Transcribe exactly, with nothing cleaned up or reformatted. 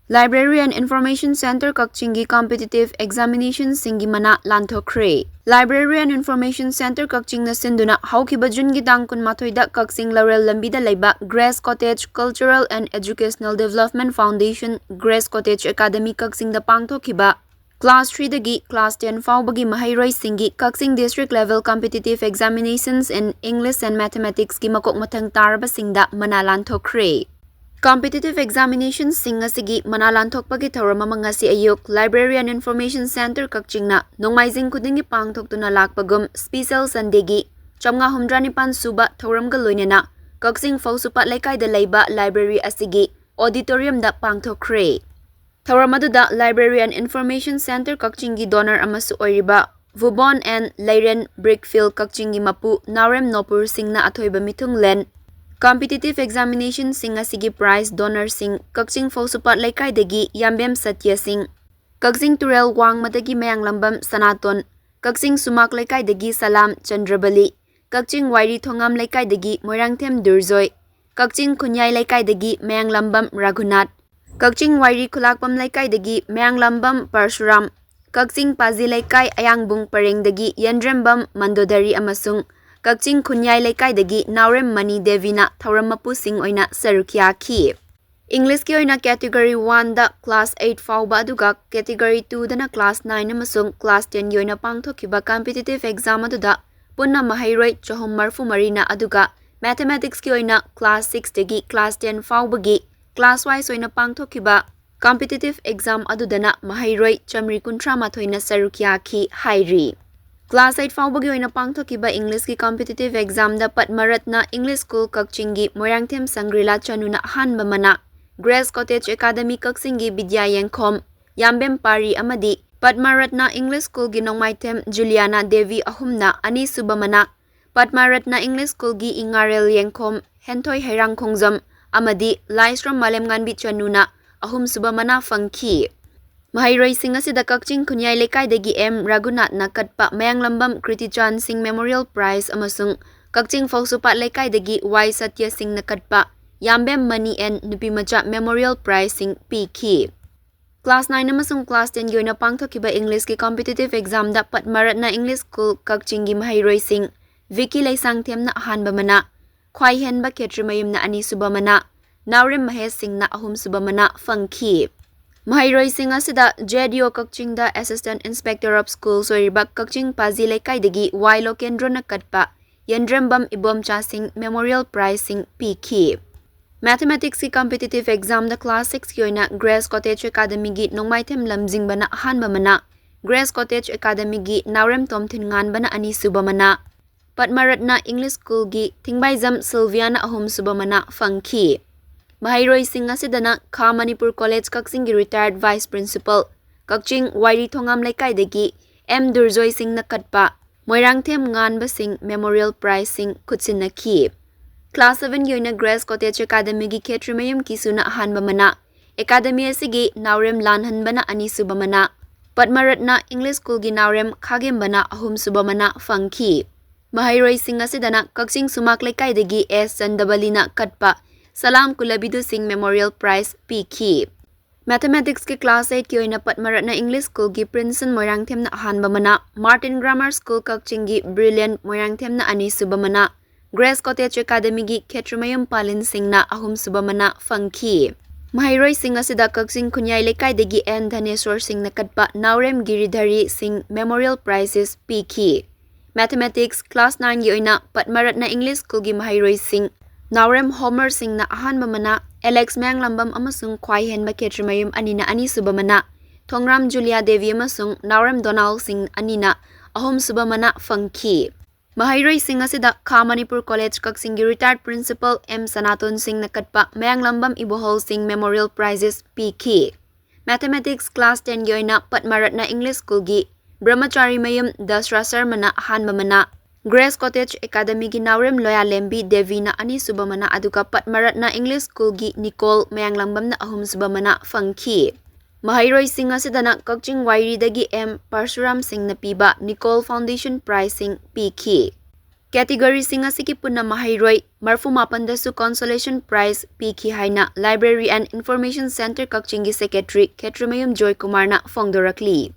Library and Information Center ꯀꯛꯆꯤꯡꯒꯤ competitive examinationꯁꯤꯡꯒꯤ ꯃꯅꯥ ꯂꯥꯟꯊꯣꯛꯈ꯭ꯔꯦ꯫ Library and Information Center ꯀꯛꯆꯤꯡꯅ ꯁꯤꯟꯗꯨꯅ ꯍꯧꯈꯤꯕ ꯖꯨꯟꯒꯤ ꯇꯥꯡ ꯀꯨꯟꯃꯥꯊꯣꯏꯗ ꯀꯛꯆꯤꯡ ꯂꯧꯔꯦꯜ ꯂꯝꯕꯤꯗ ꯂꯩꯕ Grace Cottage Cultural and Educational Development Foundation, Grace Cottage Academy ꯀꯛꯆꯤꯡꯗ ꯄꯥꯡꯊꯣꯛꯈꯤꯕ class threeꯗꯒꯤ class ten ꯐꯥꯎꯕꯒꯤ ꯃꯍꯩꯔꯣꯏꯁꯤꯡꯒꯤ Kakching District Level Competitive Examinations in English and Mathematicsꯀꯤ ꯃꯀꯣꯛ ꯃꯊꯪ ꯇꯥꯔꯕꯁꯤꯡꯗ ꯃꯅꯥ ꯂꯥꯟꯊꯣꯛꯈ꯭ꯔꯦ꯫ Competitive examinationꯁꯤꯡ ꯑꯁꯤꯒꯤ ꯃꯅꯥ ꯂꯥꯟꯊꯣꯛꯄꯒꯤ ꯊꯧꯔꯝ ꯑꯃ ꯉꯁꯤ ꯑꯌꯨꯛ Library and Information Center ꯀꯛꯆꯤꯡꯅ ꯅꯣꯡꯃꯥꯏꯖꯤꯡ ꯈꯨꯗꯤꯡꯒꯤ ꯄꯥꯡꯊꯣꯛꯇꯨꯅ ꯂꯥꯛꯄꯒꯨꯝ special Sundayꯒꯤ ꯆꯥꯝꯃꯉꯥ ꯍꯨꯝꯗ꯭ꯔꯥ ꯅꯤꯄꯥꯟ ꯁꯨꯕ ꯊꯧꯔꯝꯒ ꯂꯣꯏꯅꯅ ꯀꯛꯆꯤꯡ ꯐꯧꯁꯨꯄꯥꯠ ꯂꯩꯀꯥꯏꯗ ꯂꯩꯕ library ꯑꯁꯤꯒꯤ auditoriumꯗ ꯄꯥꯡꯊꯣꯛꯈ꯭ꯔꯦ꯫ ꯊꯧꯔꯝ ꯑꯗꯨꯗ Library and Information Center ꯀꯛꯆꯤꯡꯒꯤ donor ꯑꯃꯁꯨ ꯑꯣꯏꯔꯤꯕ Bhubon and Leiren Brickfield ꯀꯛꯆꯤꯡꯒꯤ ꯃꯄꯨ ꯅꯥꯎꯔꯦꯝ ꯅꯣꯄꯨꯔ ꯁꯤꯡꯅ ꯑꯊꯣꯏꯕ ꯃꯤꯊꯨꯡꯂꯦꯟ꯫ Competitive examinationꯁꯤꯡ ꯑꯁꯤꯒꯤ prize donorꯁꯤꯡ ꯀꯛꯆꯤꯡ ꯐꯧꯁꯨꯄꯥꯠ ꯂꯩꯀꯥꯏꯗꯒꯤ ꯌꯥꯝꯕꯦꯝ ꯁꯇ꯭ꯌ ꯁꯤꯡ, ꯀꯛꯆꯤꯡ ꯇꯨꯔꯦꯜ ꯋꯥꯡꯃꯗꯒꯤ ꯃꯌꯥꯡꯂꯝꯕꯝ ꯁꯅꯥꯇꯣꯟ, ꯀꯛꯆꯤꯡ ꯁꯨꯃꯥꯛ ꯂꯩꯀꯥꯏꯗꯒꯤ ꯁꯂꯥꯝ ꯆꯟꯗ꯭ꯔꯕꯂꯤ, ꯀꯛꯆꯤꯡ ꯋꯥꯏꯔꯤ ꯊꯣꯉꯥꯝ ꯂꯩꯀꯥꯏꯗꯒꯤ ꯃꯣꯏꯔꯥꯡꯊꯦꯝ ꯗꯨꯔꯖꯣꯏ, ꯀꯛꯆꯤꯡ ꯈꯨꯟꯌꯥꯏ ꯂꯩꯀꯥꯏꯗꯒꯤ ꯃꯌꯥꯡꯂꯝꯕꯝ ꯔꯘꯨꯅꯥꯊ, ꯀꯛꯆꯤꯡ ꯋꯥꯏꯔꯤ ꯈꯨꯂꯥꯛꯄꯝ ꯂꯩꯀꯥꯏꯗꯒꯤ ꯃꯌꯥꯡꯂꯝꯕꯝ ꯄꯔꯁꯨꯔꯥꯝ, ꯀꯛꯆꯤꯡ ꯄꯥꯖꯤ ꯂꯩꯀꯥꯏ ꯑꯌꯥꯡꯕꯨꯡ ꯄꯔꯦꯡꯗꯒꯤ ꯌꯦꯟꯗ꯭ꯔꯦꯝꯕꯝ ꯃꯟꯗꯣꯗꯔꯤ ꯑꯃꯁꯨꯡ ꯀꯛꯆꯤꯡ ꯈꯨꯟꯌꯥꯏ ꯂꯩꯀꯥꯏꯗꯒꯤ ꯅꯥꯎꯔꯦꯝ ꯃꯅꯤ ꯗꯦꯕꯤꯅ ꯊꯧꯔꯝ ꯃꯄꯨꯁꯤꯡ ꯑꯣꯏꯅ ꯁꯔꯨꯛ ꯌꯥꯈꯤ꯫ Englishꯀꯤ ꯑꯣꯏꯅ category oneꯗ class eight ꯐꯥꯎꯕ ꯑꯗꯨꯒ category twoꯗꯅ class nine ꯑꯃꯁꯨꯡ class tenꯒꯤ ꯑꯣꯏꯅ ꯄꯥꯡꯊꯣꯛꯈꯤꯕ competitive exam ꯑꯗꯨꯗ ꯄꯨꯟꯅ ꯃꯍꯩꯔꯣꯏ ꯆꯍꯨꯝ ꯃꯔꯤꯐꯨ ꯃꯔꯤꯅ ꯑꯗꯨꯒ Mathematicsꯀꯤ ꯑꯣꯏꯅ class sixꯇꯒꯤ class ten ꯐꯥꯎꯕꯒꯤ class wise ꯑꯣꯏꯅ ꯄꯥꯡꯊꯣꯛꯈꯤꯕ competitive exam ꯑꯗꯨꯗꯅ ꯃꯍꯩꯔꯣꯏ ꯆꯥꯃꯔꯤ ꯀꯨꯟꯊ꯭ꯔꯥ ꯃꯥꯊꯣꯏꯅ ꯁꯔꯨꯛ ꯌꯥꯈꯤ ꯍꯥꯏꯔꯤ꯫ Class eight ꯐꯥꯎꯕꯒꯤ ꯑꯣꯏꯅ ꯄꯥꯡꯊꯣꯛꯈꯤꯕ Englishꯀꯤ competitive examꯗ ꯄꯗꯃꯔꯠꯅ English School ꯀꯛꯆꯤꯡꯒꯤ ꯃꯣꯏꯔꯥꯡꯊꯦꯝ ꯁꯪꯒ꯭ꯔꯤꯂꯥ ꯆꯅꯨꯅ ꯑꯍꯥꯟꯕ ꯃꯅꯥ, Grace Cottage Academy ꯀꯛꯆꯤꯡꯒꯤ ꯕꯤꯗ꯭ꯌꯥ ꯌꯦꯡꯈꯣꯝ, ꯌꯥꯝꯕꯦꯝ ꯄꯥꯔꯤ ꯑꯃꯗꯤ ꯄꯗꯃꯔꯠꯅ English Schoolꯒꯤ ꯅꯣꯡꯃꯥꯏꯊꯦꯝ ꯖꯨꯂꯤꯌꯥꯅꯥ ꯗꯦꯕꯤ ꯑꯍꯨꯝꯅ ꯑꯅꯤꯁꯨꯕ ꯃꯅꯥ, ꯄꯗꯃꯔꯠꯅ English Schoolꯒꯤ ꯏꯉꯥꯔꯦꯜ ꯌꯦꯡꯈꯣꯝ, ꯍꯦꯟꯊꯣꯏ ꯍꯩꯔꯥꯡꯈꯣꯡꯖꯝ ꯑꯃꯗꯤ ꯂꯥꯏꯁ꯭ꯔꯝ ꯃꯥꯂꯦꯝꯉꯥꯟꯕꯤ ꯆꯅꯨꯅ ꯑꯍꯨꯝꯁꯨꯕ ꯃꯅꯥ ꯐꯪꯈꯤ꯫ ꯃꯍꯩꯔꯣꯏꯁꯤꯡ ꯑꯁꯤꯗ ꯀꯛꯆꯤꯡ ꯈꯨꯟꯌꯥꯏ ꯂꯩꯀꯥꯏꯗꯒꯤ ꯑꯦꯝ ꯔꯘꯨꯅꯥꯊꯅ ꯀꯠꯄ ꯃꯌꯥꯡꯂꯝꯕꯝ ꯀ꯭ꯔꯤꯇꯤꯆꯥꯟ ꯁꯤꯡ Memorial Prize ꯑꯃꯁꯨꯡ ꯀꯛꯆꯤꯡ ꯐꯧꯁꯨꯄꯥꯠ ꯂꯩꯀꯥꯏꯗꯒꯤ ꯋꯥꯏ ꯁꯇ꯭ꯌ ꯁꯤꯡꯅ ꯀꯠꯄ ꯌꯥꯝꯕꯦꯝ ꯃꯅꯤ ꯑꯦꯟ ꯅꯨꯄꯤꯃꯆꯥ Memorial Prizeꯁꯤꯡ ꯄꯤꯈꯤ꯫ Class nine ꯑꯃꯁꯨꯡ Class tenꯒꯤ ꯑꯣꯏꯅ ꯄꯥꯡꯊꯣꯛꯈꯤꯕ Englishꯀꯤ competitive examꯗ ꯄꯗꯃꯔꯠꯅ English School ꯀꯛꯆꯤꯡꯒꯤ ꯃꯍꯩꯔꯣꯏꯁꯤꯡ ꯚꯤꯀꯤ ꯂꯩꯁꯥꯡꯊꯦꯝꯅ ꯑꯍꯥꯟꯕ ꯃꯅꯥ, ꯈ꯭ꯋꯥꯏꯍꯦꯟꯕ ꯈꯦꯇ꯭ꯔꯤꯃꯌꯨꯝꯅ ꯑꯅꯤꯁꯨꯕ ꯃꯅꯥ, ꯅꯥꯎꯔꯦꯝ ꯃꯍꯦꯁ ꯁꯤꯡꯅ ꯑꯍꯨꯝꯁꯨꯕ ꯃꯅꯥ ꯐꯪꯈꯤ꯫ ꯃꯍꯩꯔꯣꯏꯁꯤꯡ ꯑꯁꯤꯗ J D O ꯀꯛꯆꯤꯡꯗ Assistant Inspector of Schools ꯑꯣꯏꯔꯤꯕ ꯀꯛꯆꯤꯡ ꯄꯥꯖꯤ ꯂꯩꯀꯥꯏꯗꯒꯤ ꯋꯥꯏ ꯂꯣꯀꯦꯟꯗ꯭ꯔꯣꯅ ꯀꯠꯄ ꯌꯦꯟꯗ꯭ꯔꯦꯝꯕꯝ ꯏꯕꯣꯝꯆꯥꯁꯤꯡ Memorial Prizeꯁꯤꯡ ꯄꯤꯈꯤ꯫ Mathematicsꯀꯤ competitive examꯗ Class sixꯀꯤ ꯑꯣꯏꯅ Grace Cottage Academyꯒꯤ ꯅꯣꯡꯃꯥꯏꯊꯦꯝ ꯂꯝꯖꯤꯡꯕꯅ ꯑꯍꯥꯟꯕ ꯃꯅꯥ, Grace Cottage Academyꯒꯤ ꯅꯥꯎꯔꯦꯝ ꯇꯣꯝꯊꯤꯟꯉꯥꯟꯕꯅ ꯑꯅꯤꯁꯨꯕ ꯃꯅꯥ, ꯄꯗꯃꯔꯠꯅ English Schoolꯒꯤ ꯊꯤꯡꯕꯥꯏꯖꯝ ꯁꯤꯜꯚꯤꯌꯥꯅ ꯑꯍꯨꯝꯁꯨꯕ ꯃꯅꯥ ꯐꯪꯈꯤ꯫ ꯃꯍꯩꯔꯣꯏꯁꯤꯡ ꯑꯁꯤꯗꯅ ꯈꯥ ꯃꯅꯤꯄꯨꯔ College ꯀꯛꯆꯤꯡꯒꯤ retired Vice Principal, ꯀꯛꯆꯤꯡ ꯋꯥꯏꯔꯤ ꯊꯣꯉꯥꯝ ꯂꯩꯀꯥꯏꯗꯒꯤ ꯑꯦꯝ ꯗꯨꯔꯖꯣꯏ ꯁꯤꯡꯅ ꯀꯠꯄ ꯃꯣꯏꯔꯥꯡꯊꯦꯝ ꯉꯥꯟꯕꯁꯤꯡ Memorial Prizeꯁꯤꯡ ꯈꯨꯠꯁꯤꯟꯅꯈꯤ꯫ Class sevenꯒꯤ ꯑꯣꯏꯅ Grace Cottage Academyꯒꯤ ꯈꯦꯇ꯭ꯔꯤꯃꯌꯨꯝ ꯀꯤꯁꯨꯅ ꯑꯍꯥꯟꯕ ꯃꯅꯥ, Academy ꯑꯁꯤꯒꯤ ꯅꯥꯎꯔꯦꯝ ꯂꯥꯟꯍꯟꯕꯅ ꯑꯅꯤꯁꯨꯕ ꯃꯅꯥ, ꯄꯗꯃꯔꯠꯅ English Schoolꯒꯤ ꯅꯥꯎꯔꯦꯝ ꯈꯥꯒꯦꯝꯕꯅ ꯑꯍꯨꯝꯁꯨꯕ ꯃꯅꯥ ꯐꯪꯈꯤ꯫ ꯃꯍꯩꯔꯣꯏꯁꯤꯡ ꯑꯁꯤꯗꯅ ꯀꯛꯆꯤꯡ ꯁꯨꯃꯥꯛ ꯂꯩꯀꯥꯏꯗꯒꯤ ꯑꯦꯁ ꯆꯟꯗꯕꯂꯤꯅ ꯀꯠꯄ ꯁꯂꯥꯝ ꯀꯨꯂꯕꯤꯗꯨꯁꯤꯡ Memorial Prize ꯄꯤꯈꯤ꯫ Mathematicsꯀꯤ Class eightꯀꯤ ꯑꯣꯏꯅ ꯄꯗꯃꯔꯠꯅ English Schoolꯒꯤ ꯄ꯭ꯔꯤꯟꯁꯟ ꯃꯣꯏꯔꯥꯡꯊꯦꯝꯅ ꯑꯍꯥꯟꯕ ꯃꯅꯥ, Martin Grammar School ꯀꯛꯆꯤꯡꯒꯤ Brilliant ꯃꯣꯏꯔꯥꯡꯊꯦꯝꯅ ꯑꯅꯤꯁꯨꯕ ꯃꯅꯥ, Grace Cottage Academyꯒꯤ ꯈꯦꯇ꯭ꯔꯤꯃꯌꯨꯝ ꯄꯥꯂꯤꯟ ꯁꯤꯡꯅ ꯑꯍꯨꯝꯁꯨꯕ ꯃꯅꯥ ꯐꯪꯈꯤ꯫ ꯃꯍꯩꯔꯣꯏꯁꯤꯡ ꯑꯁꯤꯗ ꯀꯛꯆꯤꯡ ꯈꯨꯟꯌꯥꯏ ꯂꯩꯀꯥꯏꯗꯒꯤ ꯑꯦꯟ ꯙꯅꯦꯁꯣꯔ ꯁꯤꯡꯅ ꯀꯠꯄ ꯅꯥꯎꯔꯦꯝ ꯒꯤꯔꯤꯙꯔꯤ ꯁꯤꯡ Memorial Prizes ꯄꯤꯈꯤ꯫ Mathematics Class nineꯒꯤ ꯑꯣꯏꯅ ꯄꯗꯃꯔꯠꯅ English Schoolꯒꯤ ꯃꯍꯩꯔꯣꯏꯁꯤꯡ ꯅꯥꯎꯔꯦꯝ ꯍꯣꯃꯔ ꯁꯤꯡꯅ ꯑꯍꯥꯟꯕ ꯃꯅꯥ, ꯑꯦꯂꯦꯛꯁ ꯃꯌꯥꯡꯂꯝꯕꯝ ꯑꯃꯁꯨꯡ ꯈ꯭ꯋꯥꯏꯍꯦꯟꯕ ꯈꯦꯇ꯭ꯔꯤꯃꯌꯨꯝ ꯑꯅꯤꯅ ꯑꯅꯤꯁꯨꯕ ꯃꯅꯥ, ꯊꯣꯡꯔꯥꯝ ꯖꯨꯂꯤꯌꯥ ꯗꯦꯕꯤ ꯑꯃꯁꯨꯡ ꯅꯥꯎꯔꯦꯝ ꯗꯣꯅꯥꯜ ꯁꯤꯡ ꯑꯅꯤꯅ ꯑꯍꯨꯝꯁꯨꯕ ꯃꯅꯥ ꯐꯪꯈꯤ꯫ ꯃꯍꯩꯔꯣꯏꯁꯤꯡ ꯑꯁꯤꯗ ꯈꯥ ꯃꯅꯤꯄꯨꯔ College ꯀꯛꯆꯤꯡꯒꯤ retired Principal ꯑꯦꯝ ꯁꯅꯥꯇꯣꯟ ꯁꯤꯡꯅ ꯀꯠꯄ ꯃꯌꯥꯡꯂꯝꯕꯝ ꯏꯕꯣꯍꯜ ꯁꯤꯡ Memorial Prizes ꯄꯤꯈꯤ꯫ Mathematics Class tenꯒꯤ ꯑꯣꯏꯅ ꯄꯗꯃꯔꯠꯅ English Schoolꯒꯤ ꯕ꯭ꯔꯍꯃꯆꯥꯔꯤꯃꯌꯨꯝ ꯗꯁꯔꯥ ꯁꯔꯃꯅ ꯑꯍꯥꯟꯕ ꯃꯅꯥ, Grace Cottage Academyꯒꯤ ꯅꯥꯎꯔꯦꯝ ꯂꯣꯌꯥꯂꯦꯝꯕꯤ ꯗꯦꯕꯤꯅ ꯑꯅꯤꯁꯨꯕ ꯃꯅꯥ, ꯑꯗꯨꯒ ꯄꯗꯃꯔꯠꯅ English Schoolꯒꯤ ꯅꯤꯀꯣꯜ ꯃꯌꯥꯡꯂꯝꯕꯝꯅ ꯑꯍꯨꯝꯁꯨꯕ ꯃꯅꯥ ꯐꯪꯈꯤ꯫ ꯃꯍꯩꯔꯣꯏꯁꯤꯡ ꯑꯁꯤꯗꯅ ꯀꯛꯆꯤꯡ ꯋꯥꯏꯔꯤꯗꯒꯤ ꯑꯦꯝ ꯄꯔꯁꯨꯔꯥꯝ ꯁꯤꯡꯅ ꯄꯤꯕ ꯅꯤꯀꯣꯜ Foundation Prizeꯁꯤꯡ ꯄꯤꯈꯤ꯫ ꯀꯦꯇꯤꯒꯣꯔꯤꯁꯤꯡ ꯑꯁꯤꯒꯤ ꯄꯨꯟꯅ ꯃꯍꯩꯔꯣꯏ ꯃꯔꯐꯨ ꯃꯥꯄꯟꯗꯁꯨ consolation prize ꯄꯤꯈꯤ ꯍꯥꯏꯅ Library and Information Centre ꯀꯛꯆꯤꯡꯒꯤ ꯁꯦꯀ꯭ꯔꯦꯇꯔꯤ ꯈꯦꯇ꯭ꯔꯤꯃꯌꯨꯝ ꯖꯣꯏꯀꯨꯃꯥꯔꯅ ꯐꯣꯡꯗꯣꯔꯛꯂꯤ꯫